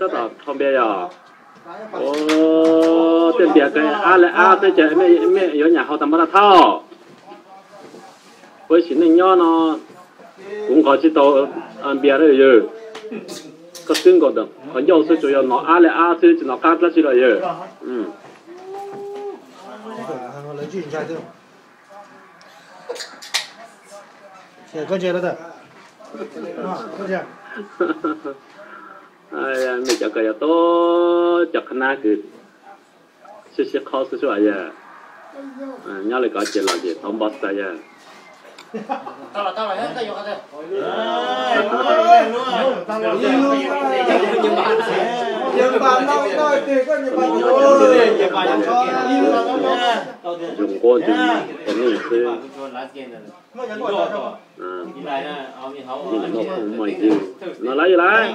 tab tom kho npias yog. Tej npias koj ab li ab xwb ces mej yuav nyam haus tas npaj dab thauj. Puab sim neej nyob no kuv nqos tsis tau npias na yawg. Koj twb nkaus ntawm qhov ncauj xwb tsuas yog nov ab li ab xwb tsis nov qab dab tsi los yawg. Mej cov koj yog tub cov qhab nab kws sib sib qhob xwb xwb yawg. Nyob li ko ces los ces tau npog xwb yawg. Zoo nquab zoo neej xwb. Muaj phooj muaj ywg no lawm yawg lawm.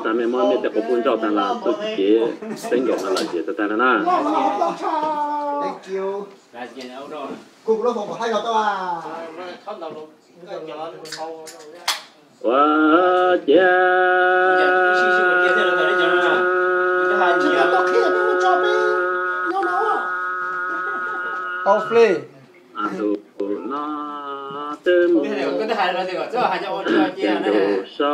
Tag mej muab mej tej quas pub nrauj tag los txuj kev teeb nkaus no los ces tag tag no na. Ua ciav ntu no twb mus, ntu so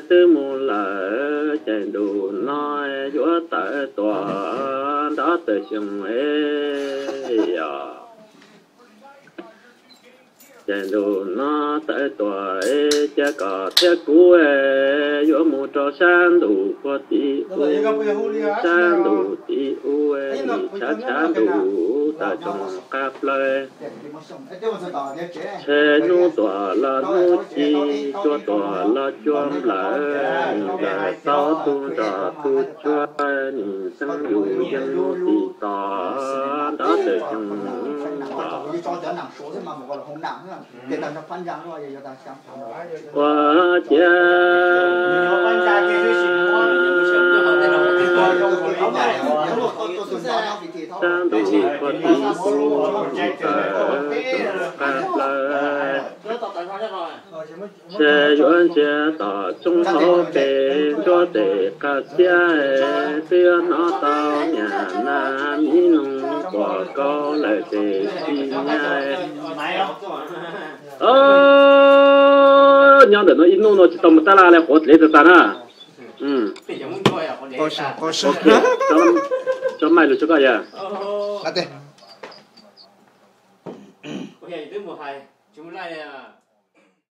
twb mus lawm, ces ntu no yuav tawm tuaj nrov tawm xyoo es yog. Ces ntu no tawm tuaj es cia koj thiab kuv yuav mus rau sab ntu puag tim ub, sab ntu tim ub, nim tshav tshav ntuj tawm tsoom qab plawg. Tshe hnub tuaj los hnub ci, cuab tuaj los cuab nplawm, nplawm tau tu nrog tu cuab, nim xeeb yus yeej mus tim tod nrov tawm xyoo los. Ua ciav sab ntu puag tim ub, tawm tsoom qab plawg. Tshe yuav ntsia tom tsoob hauv pes ntsuab tes qab xiab, twb yuav hnov tau nyam nab mi noog quas kaub lawm tes tsis nyab. Nyob ntawm no ib hnub no tsis tau mus tab laj li, quav dlev tag tag na. Tso maij lug tso koj yawg.